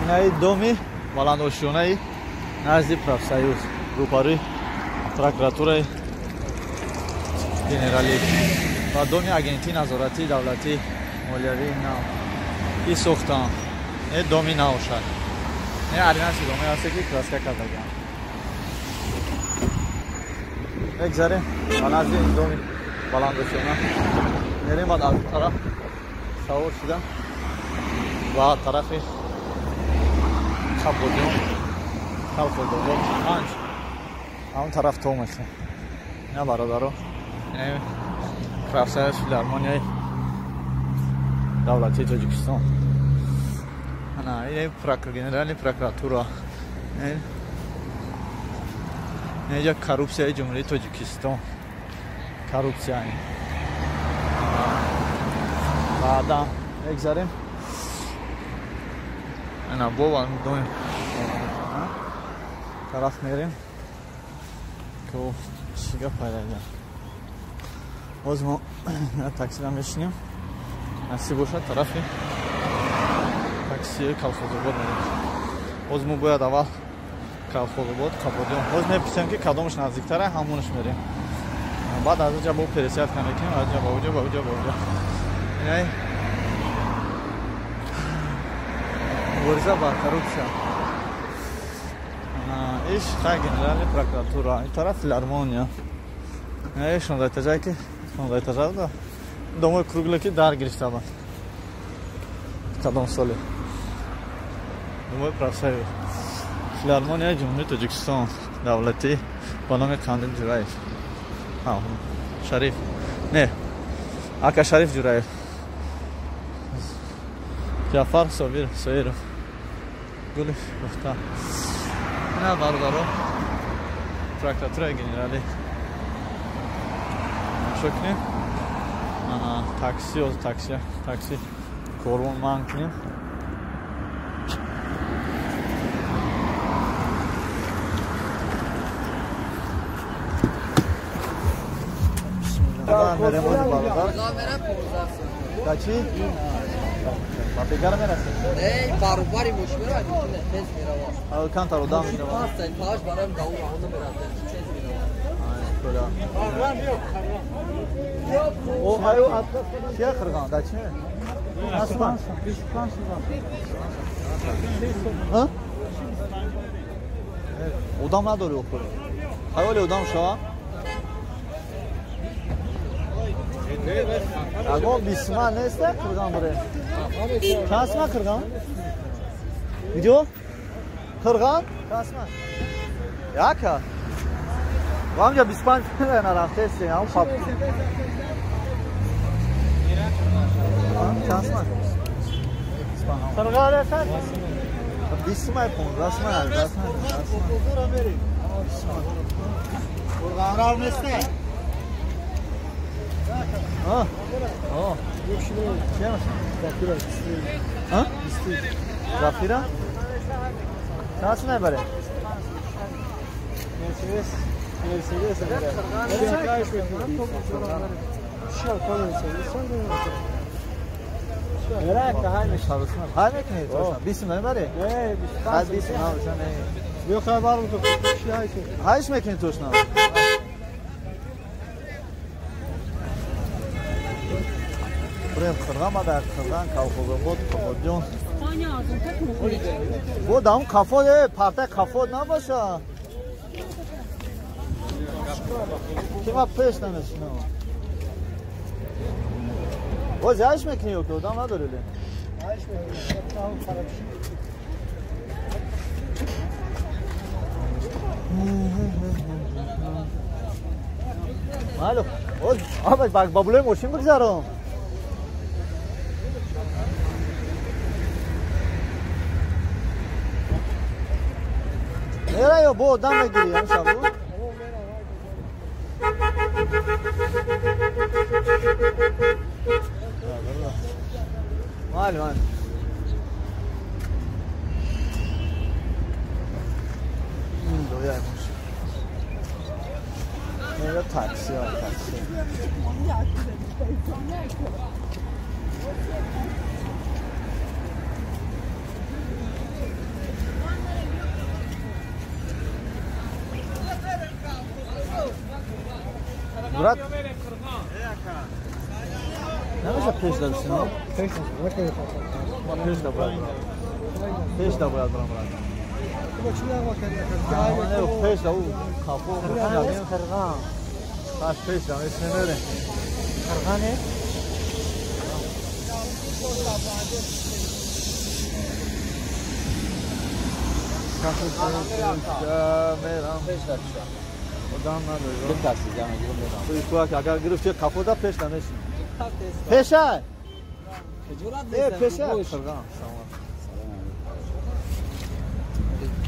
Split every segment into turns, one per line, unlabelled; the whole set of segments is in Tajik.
Инаи доми баландошёнаи назди профсоюз, рӯпарӯи прокуратураи генералӣ ва доми агентии назоратии давлатии молиявии нав и сохтам. Не доми навшад, не аринаши доме ҳасте ки краска кардагиам. Мегзарем ба назди ин доми баландошёна, мерем, баъд аз он тараф савор шуда ба тарафи Қабодиён, Колхозобод 5 ҳамон тараф то мехем. Ина бародаро, профсоюз филармонияи давлатии Тоҷикистон. Ана ин генеральный прокуратура, инҷа коррупсияи Ҷумҳурии Тоҷикистон, коррупсия. Баъдан мегзарем ана бо доми тараф мерем, ки чӣ гап пайда. Боз мо таксира мешинем, насиб бошад, тарафи таксии Колхозобод мерем. Боз мо бояд аввал Колхозобод, Қабодиён, боз мепурсем, ки кадомаш наздиктара, ҳамонаш мерем. Баъд аз оҷа бо пересадка мекунем, аз ҷа ба оҷа, ба оҷа, ба оҷа. Инай мубориза бар коррупсия, иш хай генеральный прокуратура, ин тараф филармония. Ин 16 этажае ки 16 этажа буда, домои кругле ки дар гирифта буд кадом соли, домои профсоюз, филармонияи Ҷумҳурии Тоҷикистон давлатӣ ба номи Қандил Ҷураев, Шариф, не, ака Шариф Ҷураев, Ҷафар Собир Соиров, гули гуфта. Ина бародаро, прокуратураи генералӣ. Тамошо кунем. Ана такси, оз такси, такси корвон ман кунем. Мерем ози бародар. Да чӣ? Ба бегара мерасем?
Не, баробари мошин меравад, тез меравад.
Камтар одам меравад.
Паш барои даун раҳона меравад, тез меравад.
О, аю, чия қирған? Да чӣ? Асман. 25. Одам надори охир. Хаёли одам шава? Ягон бисма нест, қирған буре. Чанд сма қирған? Видео? Қирған? Чанд сма? Яка? Вамҷа 25 нарафтест, ам пап. Чанд сма? Қирған аст? 20 сма, 15 сма, 18 сма.
Қирған нест?
А? А. А? Зафира? Чанд сма мебарем?
Мерседес. Мерседес.
Ҳай мекунед? 20 мебарӣ? Ҳай 20 ҳайш мекунӣ точно? Бурем қирған, баъд аз қирған Колхозобод, Қабодиён. Бо даун кафо, парта кафо набоша. Ки ма пеш намешинам. Боз ҳайш мекунӣ ё ки одам надорӣ ле?
Ҳайш мекунӣ.
Майли, боз ба булои мошин бигзарам. Мера ё бо одам мегирӣ ам шабу? Майли, майли. Дояй мошин. Мера такси, такси. Брат. Намеша пеш да бишинам? Ма пеш да бояд брам. Пеш да бояд брам, брат. Не, пеш да, у капо.
Қирған.
Паш пеш да, мешинем.
Қирғане?
Мерам.
Пеш да бишинам.
Одам надорӣ.
Битарсид, я мегирам мерам.
Ту агар гирифти капо да пеш да мешинам. Пеша!
Хиҷолат
Э, пеша! Қирған. Салом.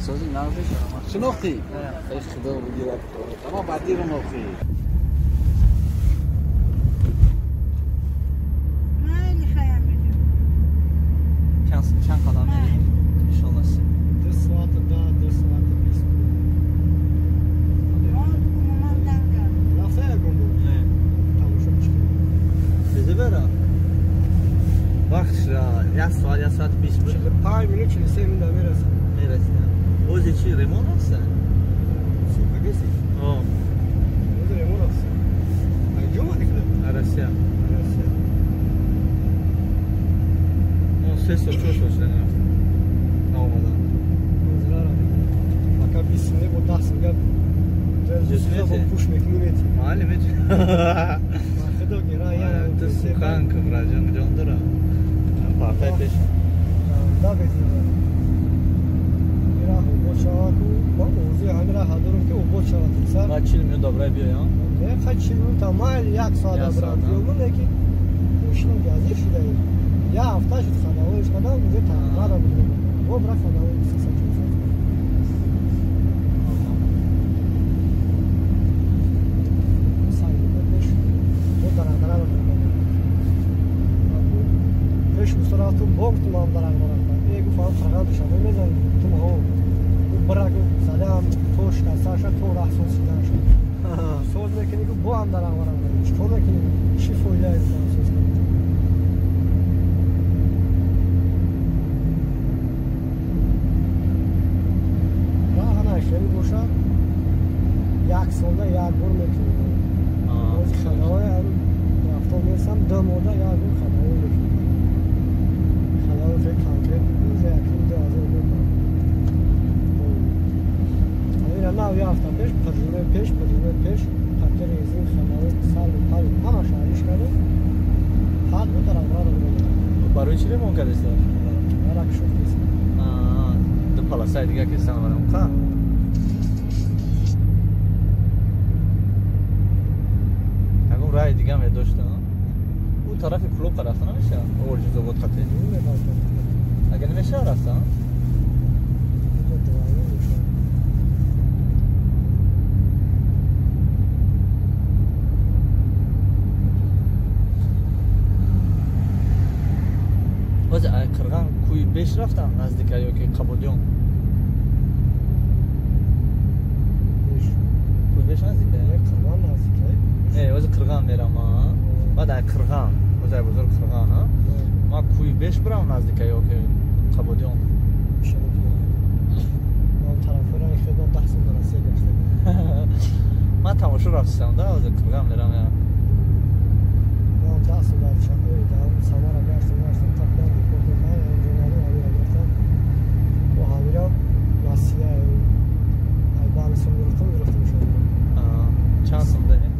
Сози нағзи шинохтӣ? Эй худо бигирад. Ама баъди рум охи.
Чанд қадам мерем? Иншолло.
2 соат 10, 2 соат 20. Рафта ягон бор?
Не.
Тамошо чӣ?
Чизе бера? Вақт 1 соат, 1 соат 20 буд.
45 минут, 43 минут мерасам.
Мерасидам. Ози чи ремонт аст?
Супагеси?
О.
Ози ремонт аст. Ай ҷо омадӣ худо?
Россия.
Россия.
Он 3 сол 4 сол шуда нарафтам. Наомадам.
Озира равӣ. Ака 20 минут бо 10 минут
Ҷисмети?
Пуш мекунӣ мети.
Майли мети.
Худо гира я.
Ту сухан кун браҷон ҷон дора. Партай пеш.
Да бези. Ира обод шавад ку. Ман орзуи ҳамира дорам ки обод шавад сар.
Ма 40 минут добрай биёям.
Не, хай 40 минут майли 1 соат добрам биём, лекин мошинам газир шуда. Я ҳафта шуд хадавоиш кардам, уже тағйир будам. Бо бра хадавои 300 400. Пеш устарафтум бо гуфтум ман дарақ барахтам. Э гуфт ам қирған душанбе мезанем. Гуфтум ҳо. Гуфт бира гуфт задам то шикасташа то раҳсон сидаша. Соз мекунӣ гуфт бо ҳам дарақ барахтам. Чикор мекунӣ? Чӣ фоидае гуфтам соз кунӣ? Раҳ хеле бошад як солда як бор мекунем. Бози хадавои рафто мерасам 2 моҳда як бор хадавой мекунем. Хадавои хеле конкрет уже яким 2000 рубл. Ира нав як ҳафта пеш, пажуме пеш, қатри резин хадавои сал пал ҳамаша алиш кардем. Ҳад бу тараф ра додем.
Барои чӣ ремонт кардеста?
Ара кушод кеса.
Ду паласаи дига кестан барам. Қа? Ягон раи дига медошта? У тарафи клуб рафта намеша? Орҷизобод қате. Агар намеша рафта? Ози Қирған кӯи беш рафтам наздика ё ки Қабодиён?
Беш.
Кӯи беш наздика?
Қирған наздика.
Не, ози Қирған мерам, а? Баъд ай Қирған, ози ай бозор Қирған, а? Ма кӯи беш бирам наздика ё ки Қабодиён?
Ман тарафҳоро хеле 10 сол дар Россия гаштам.
Ман тамошо рафтам да, ози Қирған мерам я.
Ман 10 сол дар Шаҳои дар Самара гаштам, тақрибан рекорд кардам, ҷонали ҳамира гирифтам. Бо ҳамира Россия Албани сум гирифтам шуд.
Чанд сум даҳем?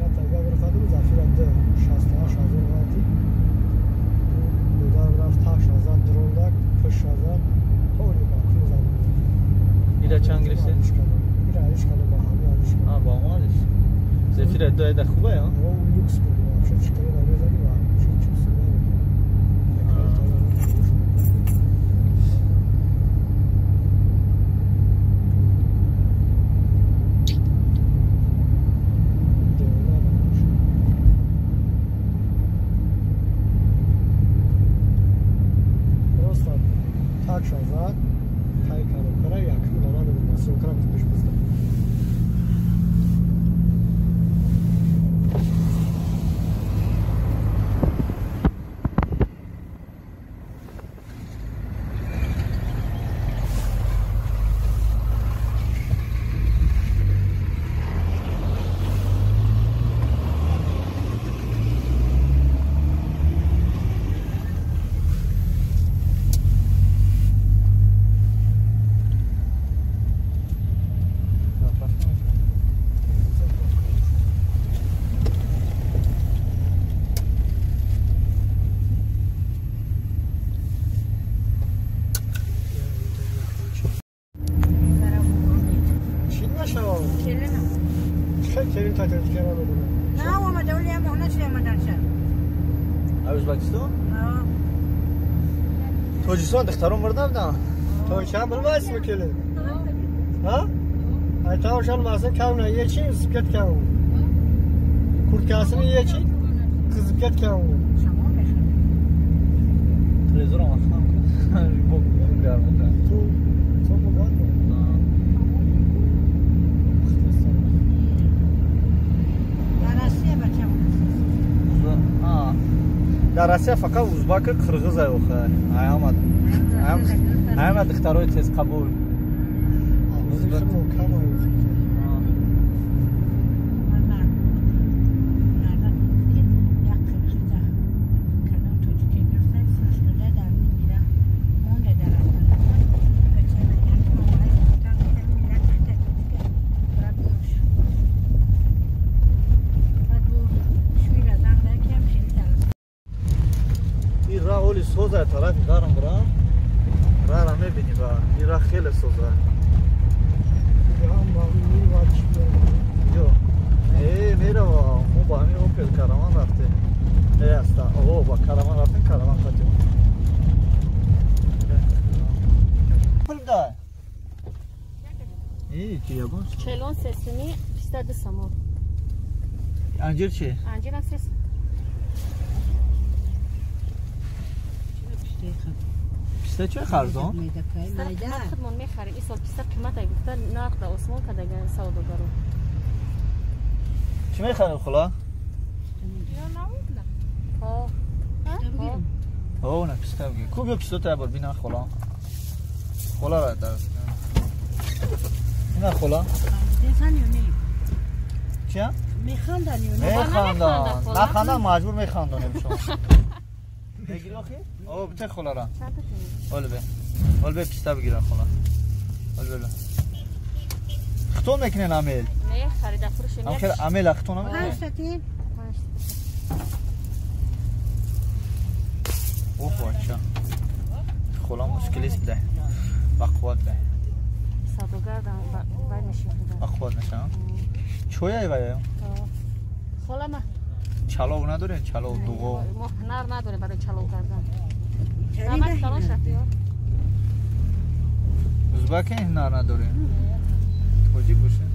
Я тайга гирифтам, Зафира 2 68 ҳазор ғалти. Будан рафт 8 ҳазор дрондак, 5 ҳазор ҳоли ба кун задам.
Ира чанд гирифтӣ?
Ира алиш кардам, бо ҳамин алиш кардам.
Бо ҳамон алиш. Зефира 2 да хубе, а?
Люкс буд, вообще чикари намезадӣ ва чӣ сура мекард. Просто так шазад, тай коробкара якум дана медонам, съёмкара пеш биздам. тоҷикиро медонад.
На омада, вале ям моҳ нашуда омаданша.
Ӯзбекистон? Тоҷикистон духтарон бурда буданд?
Тоҷикистон билмайсизmi келин? Ha? Aytavşan masın kavna yeçin, qizib ketgan u. Kurtkasini yeçin, qizib ketgan u.
Televizor olmasam.
Tu tu bugat.
Дар Россия фақат узбака қирғиз ай охай. Ай омад. Ай омад духтарои тез қабул. Соза тарафи дарам бурам рара мебини ба ира хеле соза. Э мерава мо ба ҳамин Опел Караван рафтем. Э аста о ба Караван рафтем, Караван қатим. Пул да. Э чи ягон?
Челон сесуни 52 сомон.
Анҷир чи?
Анҷир 3.
Писта чӣ арзон?
Худмон мехарем. Ин сол писта қимат гуфта нарх дар осмон кардаган савдогаро.
Чӣ мехарем хула? О, на писта бигир. Ку биё писта та бор бина хула. Хула ра дар. Ина хула. Чия?
Механдан ё
механдан. Нахандан маҷбур механдонем шумо. Мегири охи? О, бите хулара. Ол бе. Ол бе писта бигирам хула. Ол бе. Хто мекунен амел?
Не, харида фурӯш
не. Амхел амел хто намекунен?
5 тин.
5. Оҳ, бача. Хула мушкилист буда. Ба қувват буда.
Савдогар бай мешин.
Ба қувват мешам? Чой вай?
Хула ма.
Чалов надорем, чалов дуғо.
Мо ҳунар надорем барои чалов кардан. Намак талош рафтиё.
Узбаке ҳунар надорем. Тоҷик боше.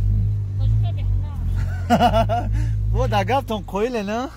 Тоҷика беҳунар.
Бо да гаптон қоиле на?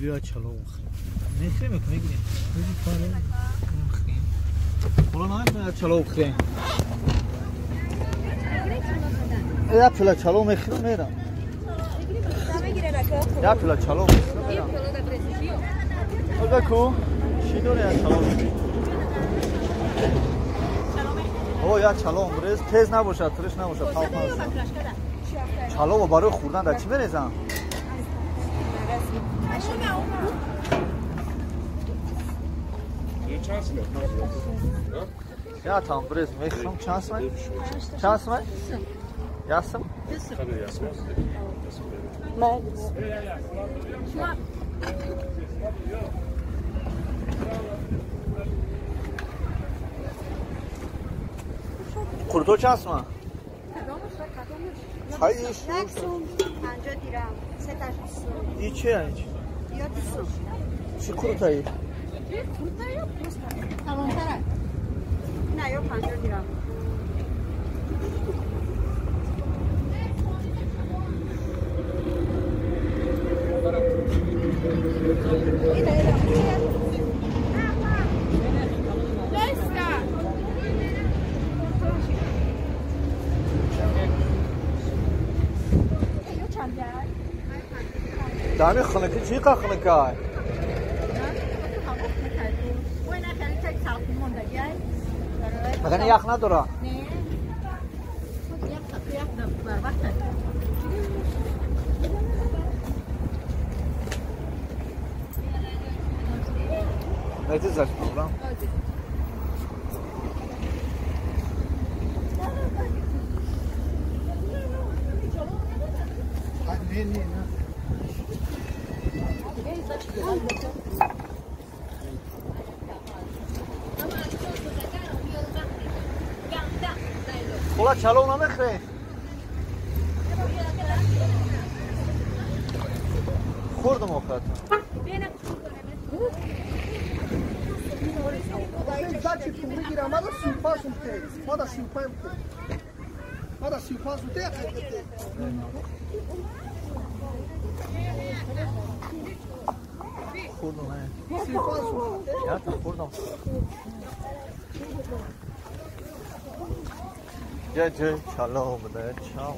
بیا چلو بخریم. میخریم میگیریم. میخریم. خلا نه چلو بخریم. یا پلا چلو میخریم میرم. یا پلا چلو میخریم میرم. کو چی داره یا چلو میخریم؟ او یا چلو امروز تیز نباشه، ترش نباشه، تاو نباشه. چلو برای خوردن در چی بریزم؟ Ya tam brez mexrum чанд сум? Чанд сум? Ясм? Курто чанд сум? Ҳай иш.
50 дирам, 3 таш сум.
И чи ай?
Я сум.
Чи куртаи?
Куртаи просто калонтара. На, ё 50 дирам.
دمی خنکی چی کا خنکای؟ مگر یخ نداره؟
نه. یخ بر وقت.
Найди зашел, да? Хола чалов намехре. Хурдам охрата. Хурдам, я хурдам. جه چلا بده چاو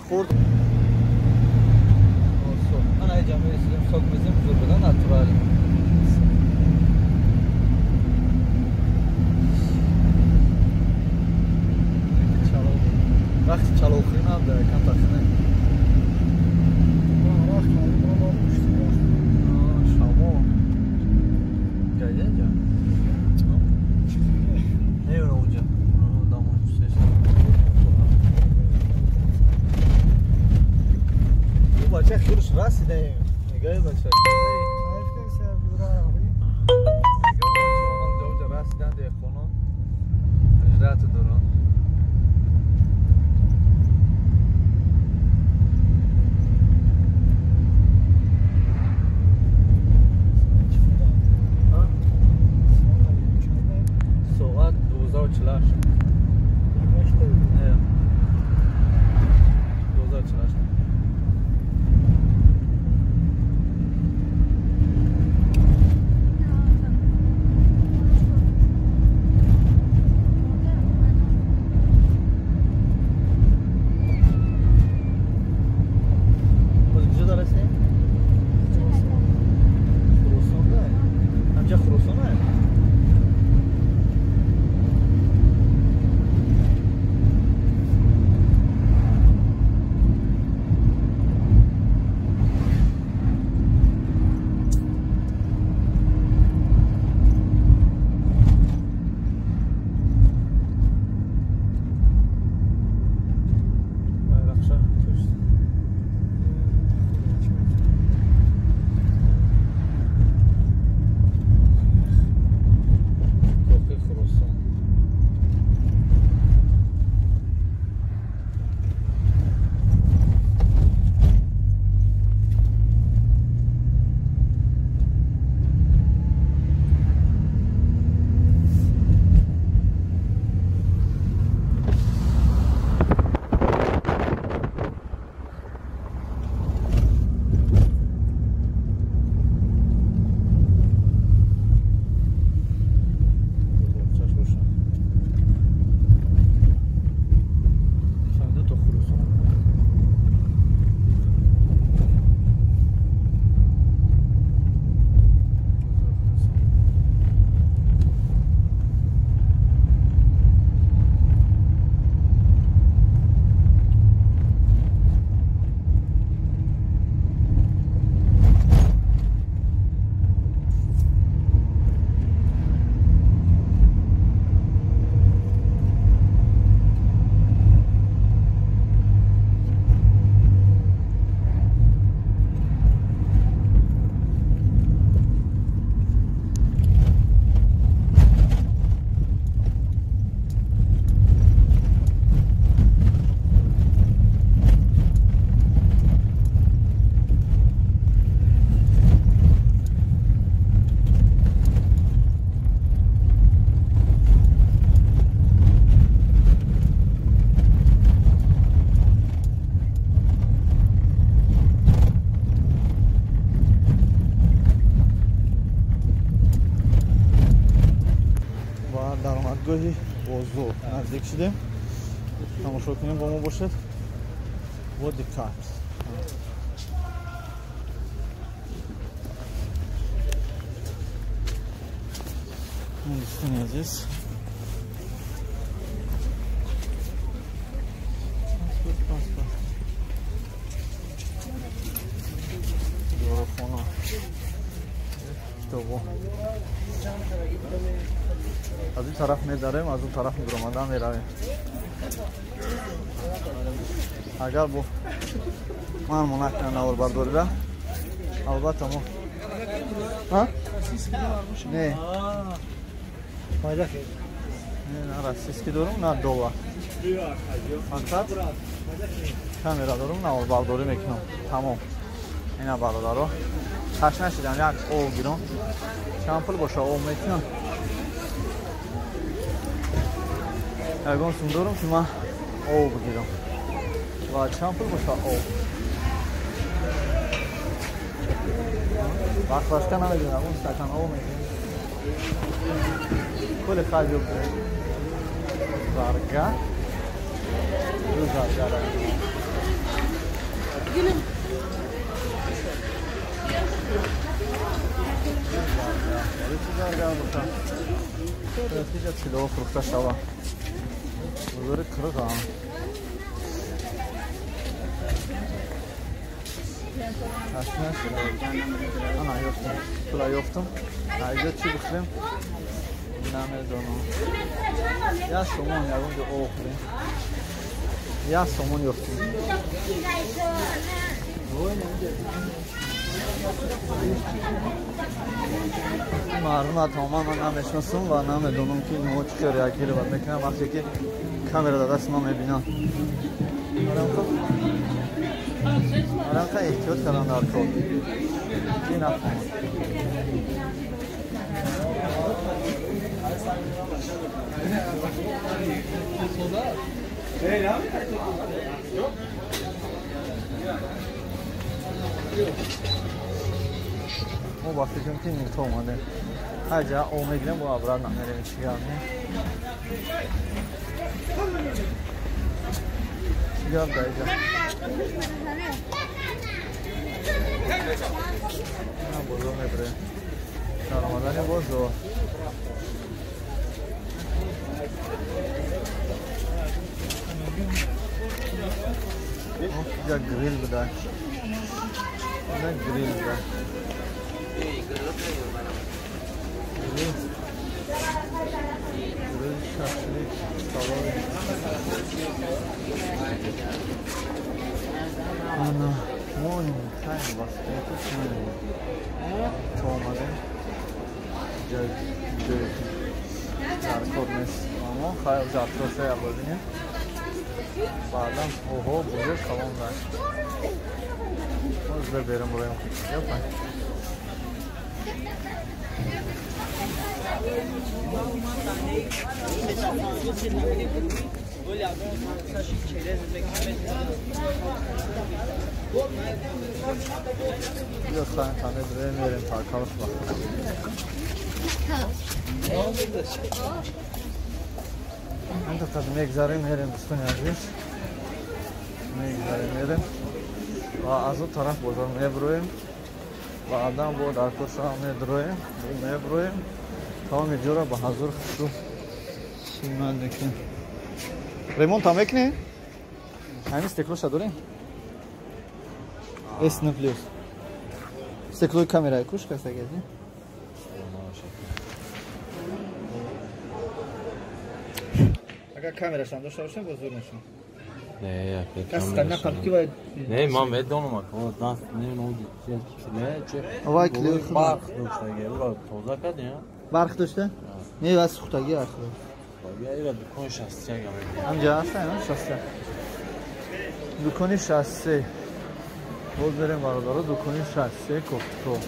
خورد انا جمعی سلیم سوک میزیم زور بده ناتورال وقتی چلو خوریم هم ده کم تخنه شامو گایده اینجا نه اونجا бача хирш расидаем. Нигоҳ бача. Нигоҳ бача омад расидан деҳқонон. Ҳиҷрат дорон. Соат 12:48. Не. 12:48. бозор наздик шудем. Тамошо кунем, бо мо бошед. Бо диққат. Дӯстони азиз, дорухона, китобо аз ин тараф медарем, аз он тараф мебиромада меравем. Агар бо ман монакна наворбардорида, албатта мо не на российский дорум, на доллар. Фақат камера дорум, наворбардорӣ мекунам. Тамом. Ина бародаро, ташна шидам, як об гирам. Чанд пул боша об мекунам. Ягон сум дорум ки ман об гирам. Ва чанд пул боша об. Баклажка намегирам, ягон стакан об мекунам. Пули харҷ зарга. Ду зарга. Натиҷа тилло фурӯхта шава. Бозори қирғам. Ташна шудам. Ана ёфтам. Пула ёфтам. Айҷо чӣ бихӯрем? Намедонам. Як сомон ягон ҷо об хӯрем. Як сомон ёфтем. Мардум тамоман ман намешиносам ва намедонам ки инҳо чӣ хел реагировать мекунанд вақте ки камера дар дасти ман мебинанд. Арамқа эҳтиёт кардам дар кор. Ки нафаҳмам. Мо ба фикрам ки нито омадем. Ҳар ҷа об мегирем, бо обратно мерем. Чӣ гап не? Чӣ гап дар иҷа? Бозор мебарем. Дар омадани бозор. Иҷа грил буда. Иҷа грил буда. Грил, шашлик, столовый. Ана, мо хайм васфияту то омадем. Ҷои дар кор нест. Аммо хайр завтра я бибинем. Баъдан оҳо бузург калон дашт. Боз берем буроем. Ёпа. Биё хайм та медроем, мерем таваккалаш ба. Антақад мегзарем, мерем, дӯстони азиз. Мегзарем, мерем. Ва аз он тараф бозор меброем. Баъдан бо дар курса медроем, меброем. Тамоми ҷоро ба ҳазур хушрӯ симат мекунем. Ремонт ҳам мекунем? Ҳамин стеклоша дорем? S плюс. Стеклои камераи куш кастагази? Агар камерашам дошта бошем, боз зур мешавам.
Не, камера. Не, ман медонам, ака, даст не, ну, не, че.
Вай клеи
барқ доштаги, ура тоза кардем, а?
Барқ дошта? Не, вас сухтаги ахир.
Сухтаги, ира дукони 63 гам.
Ҳамҷа ҳаста, ина 63. Дукони 63. Боз берем бародаро, дукони 63 кофтко.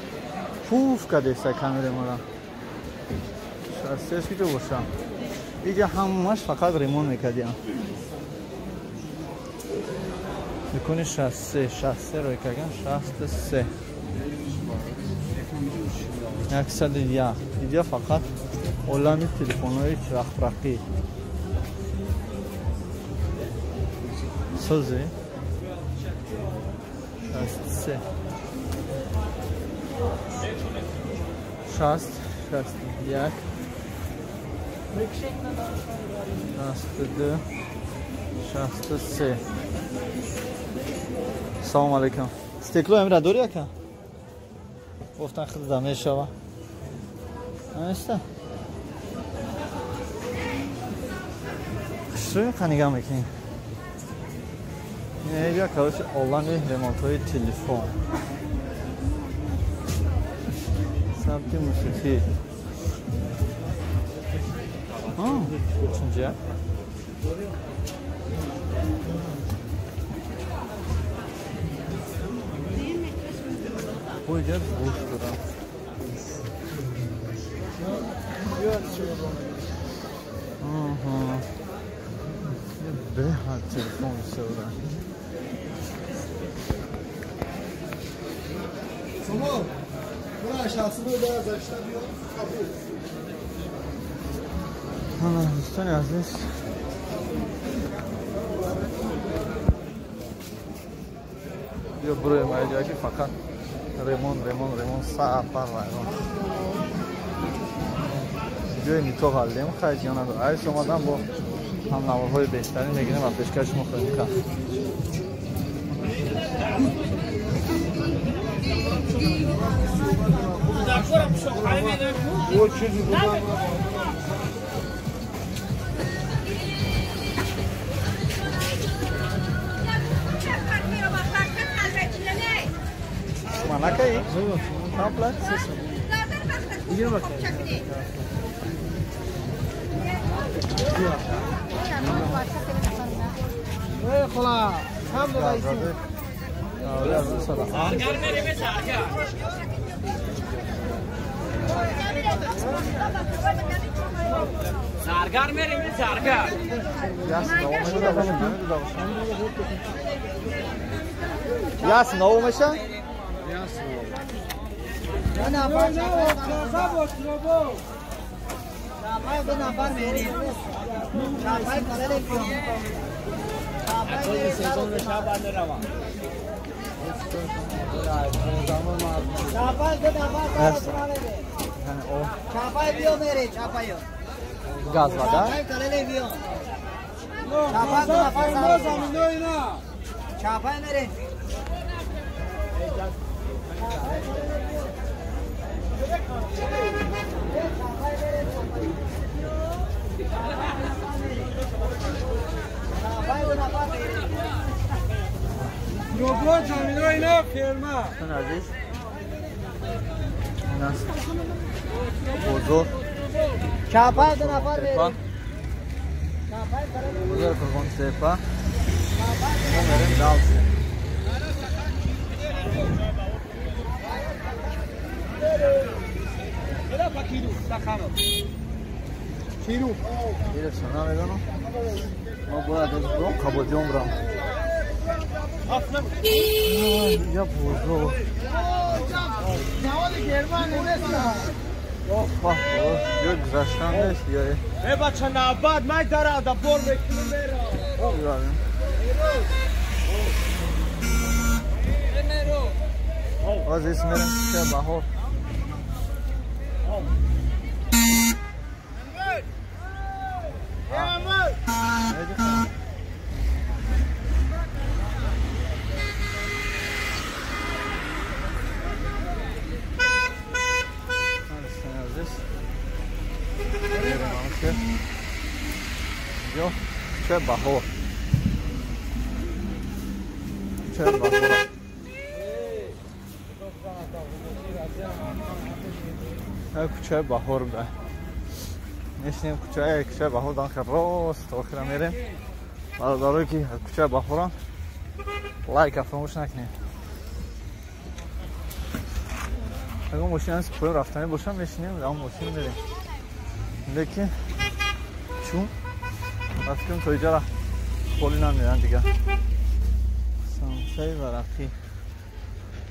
Пуф кадеса камераи мора. 63 ки ҷо бошам. Иҷа ҳамаш фақат ремонт мекардиам. Дукони 63, 63 рой кардам, 63. 101. Иҷа фақат олами телефонҳои чирақбарқӣ. Созӣ 63 60 61 62 63. Салом алейкум. Стекло амира дори ака? Гуфтан хидда мешава. Аста. Хушрӯй қанига мекунем. Инҷа короче олами ремонтҳои телефон. Сабти мусиқӣ. Чунҷа? Буйҷа гӯш дорам. Беҳад телефон бисёрам. Дӯстони азиз, биё буроем аҷа ки фақат ремон ремон ремон сафар вайрон. Ҷои нито ҳалдем хайҷ ё надор. Айс омадан бо ҳамнаворҳои беҳтарин мегирем ва пешкаши шумо хоҳем кард. Manakayı? Complex.
Zargar merimi zargar.
Яс нову меша? Газ вода? Азиз, бозор бозор Қурғонтепа. Мо мерем дальше. Кирашо намедонам. Мо бояд буром Қабоҷон бурам. Я бозор. Ё гузаштан нест ё
Э бача навбат май дарада бор мекунӣ меро.
Азиз мерем кӯчаи Баҳор. Кӯчаи Баҳор. Кӯчаи Баҳор. Кӯчаи Баҳор буда. Мешинем кӯчаи Баҳор дан хел рост то охира мерем. Бародарое ки кӯчаи Баҳорам лайка фаромӯш накунед. Агар мошин ҳаст поён рафтанӣ бошам мешинем дар он мошин мерем. Лекин чун рафтем то иҷара холӣ намеоянд дигар. Самсаи варақӣ.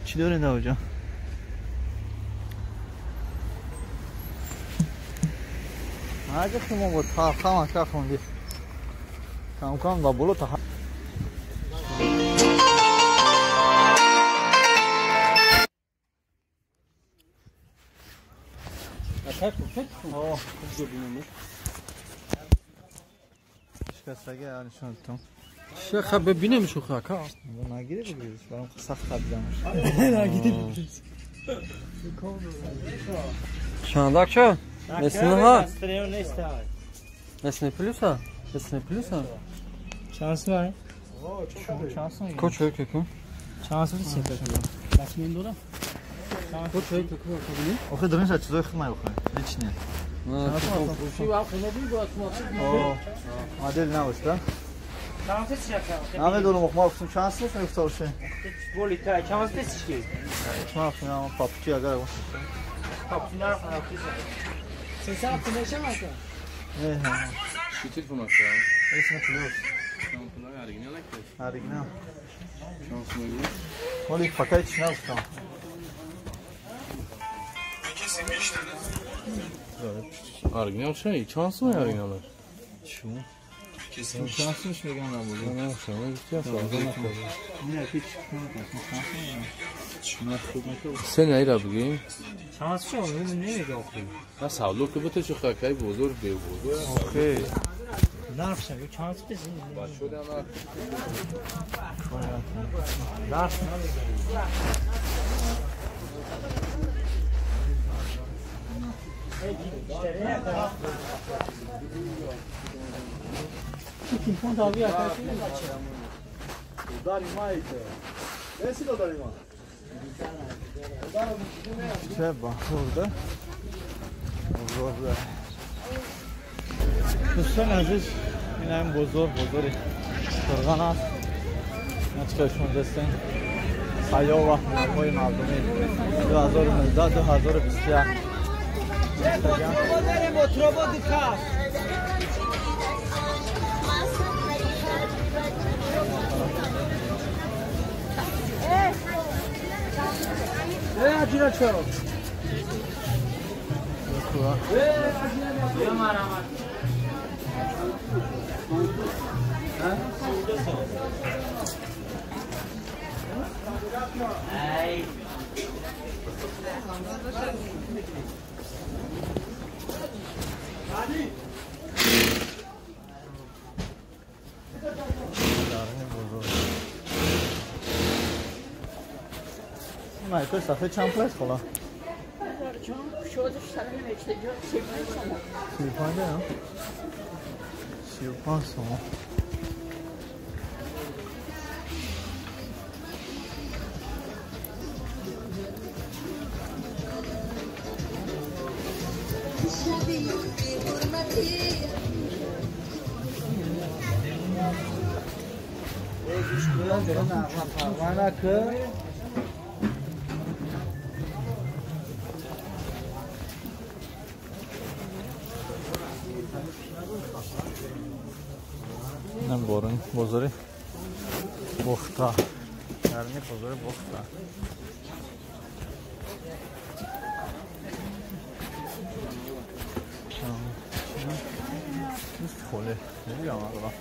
Чӣ доред авҷа? Аҷа ки мо бо талха мака хонди. Камкам ба боло та Шикастаги нишон додам.
Ха бибинем шуха ка.
Нагири бигириш, барам сахт табидамаш.
Нагири бигириш.
Чандак ча? Несна? Несна плюса? Несна плюса?
Чанс май?
Кочо ки ку?
Чанс ми Лакмин дора?
Кочо ки ку?
Охе дурин чизои худ май охе. Личне. Модель набош, да? Намедонам, ох, ма гуфтам чанд сум мегуфта боше?
Боли та, чанд тысячки?
Ма гуфтам, папчи агар
Папчи нарх Сенсар мешавад?
Не,
Чӣ телефон аст?
Эсна плюс.
Оригинал аст?
Оригинал.
Чанд сум мегӯяд?
Моли пока ҳеч нагуфтам.
Оригинал чӣ? Чанд сум оригинал?
Чӣ? Чанд сумш мегӯям набуда?
Не, шумо гуфтӣ савдо накард.
Не, ҳеч
Се наира бигӣ?
Чанд сум? Намегӯям охи.
На савдо ки бите чӣ хакай бозор бебозор.
Охи.
Нарх шав, чанд сум?
Бачо да
нарх. Нарх
Че бахурда? Бозор. Дӯстони азиз, ин бозор, бозори Қурғон аст. Начка шумо дастен саё ва ҳунарҳои мардумӣ 2019-2021. Майкои сафед чанд пул аст хола? 35 а? 35 сомон. Борун бозори Бохта. Гарми бозори Бохта. Холе, набирам ага.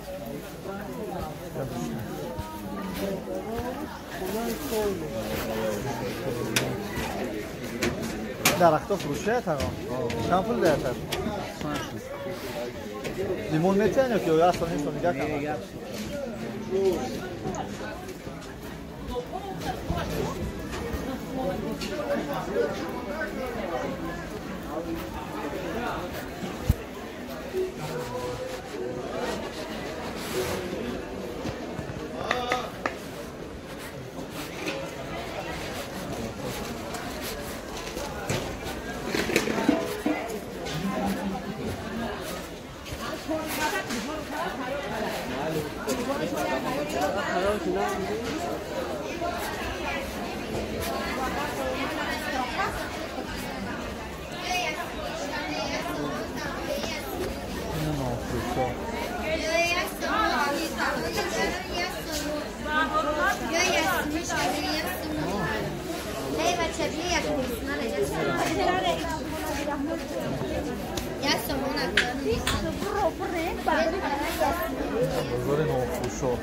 Дарахто фурӯшият ага. Чанд пул даятад? Лимон метиҳанд ё ки ё асло нест нигаҳ карданд? Бозори Новхушо.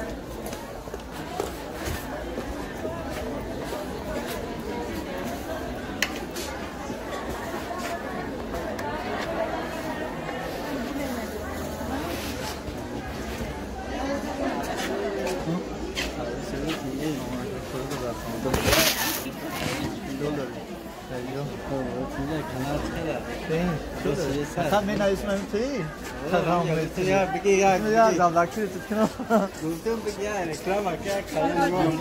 Хам менависам ти? Хам
я бигӣ як
я давлакчи тут кино.
Гуфтам бигӣ я реклама ка калон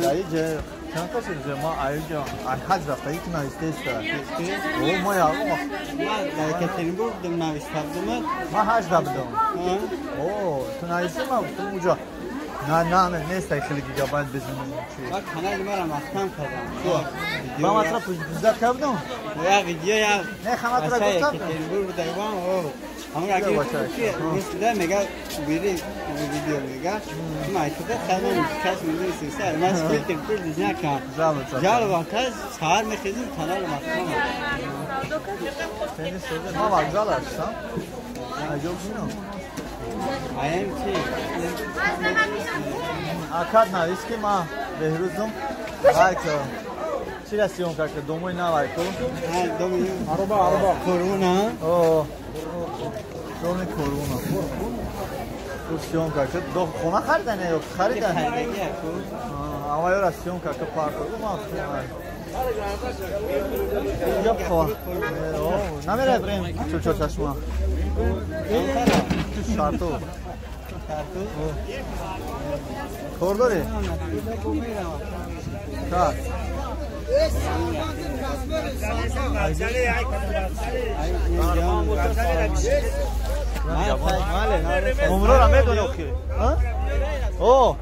даиҷа чанд кас инҷа ма аиҷа ай ҳаҷ рафта ки навистеста. О ма я
ма дар Екатеринбург будам нависта будам.
Ма ҳаҷ будам. О ту нависти ма гуфтам уҷа на на нест хеле гигабайт безумон чи.
Ма канали мара маҳкам кардам.
Ма матра пуздат кардам?
Я видео я
не хаматра гуфтам.
Екатеринбург будам о ҳамон агар ки мисла мега бири видео мега ма айтуда хеле кас мидонисти сар ма филтр пул дизна кар. Жалоба кас сар мехезим канал маҳкам.
Ма вокзал ҳастам. Аҷоб шино.
Аем чи?
Акад навис ки ма Беҳрӯзум лайк чи ра съёмка ка домои навайку?
Доми
ароба ароба
корона.
О доми корона. Ту съёмка ка до хона харидан ё харидан? Ама ёра съёмка ка парк ма инҷа хо. Намерай брем чучо чашма. Ту шарту. Кор дорӣ? Так. Умрора медони охи? О!